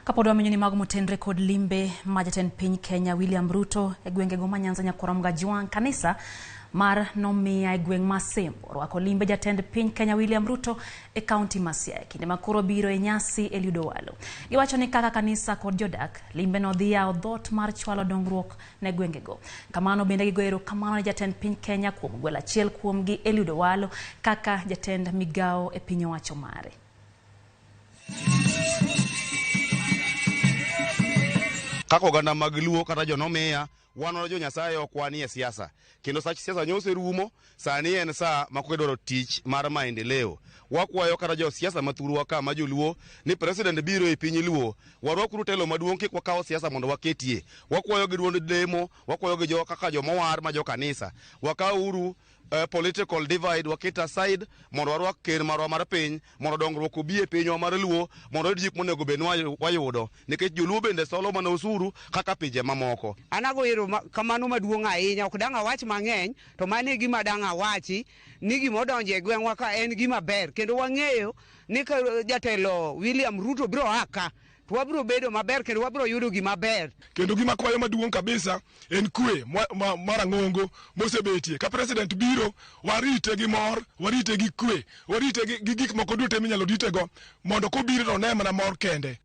Kapod wamenyo ni mago motenre kod limbe ma jatend piny Kenya William Ruto e gwengego ma Nyanza Nyakwar Mgajwang' kanisa mar Nomiya e gweng' ma Sembo orwako limbe jatend piny Kenya William Ruto e kaunti ma Siaya kinde ma koro biro e nyasi Eliud Owalo. Giwacho ni kaka kanisa kod jodak, limbe no dhi yawo dhoot mar chwalo dongruok ne gwengego. Kamano bende gigoyo erokamano ne jatend piny Kenya kuom gwelo achiel kuomgi Eliud Owalo kaka jatend migawo e piny owacho mare. Kaka oganda mag Luo kata jonomiya, wan jo Nyasaye ok wanie siasa. Kendo sach siasa nyo oserumo, sani en sa ma koro idwaro tich mar maendeleo. Wakwayo kata jo siasa mathurwa ka ma joluo ni president biro e piny Luo, warwakuru telo maduong' kik wakaw siasa mondo waketie. Wakwayo gi duond lemo, wakwayo gi jo kaka jomowar ma jo kanisa. Wakawuru political divide waket aside mondo warwak ker marwa mar piny mondo dongruok obi e pinywa mar Luo mondo wayud gik monego bed ni wayudo nikech joluo bende solo mana osuru kaka pinje mamoko. An ago erokamano maduong' ahinya, ok dang' awach mang'eny, to mano e gima dang' awachi ni gima odonjo e gweng'wa ka en gima ber, kendo wang'eyo ni ka jatelo William Ruto biro a ka to wabiro bedo maber kendo wabiro yudo gima ber. Kendo gima kwayo maduong' kabisa en kwe marang'ongo mosebetie. Ka president biro, warite gi mor, warite gi kwe, warite gi gik moko duto minyalo ritego mondo kobiro to one mana mor kende.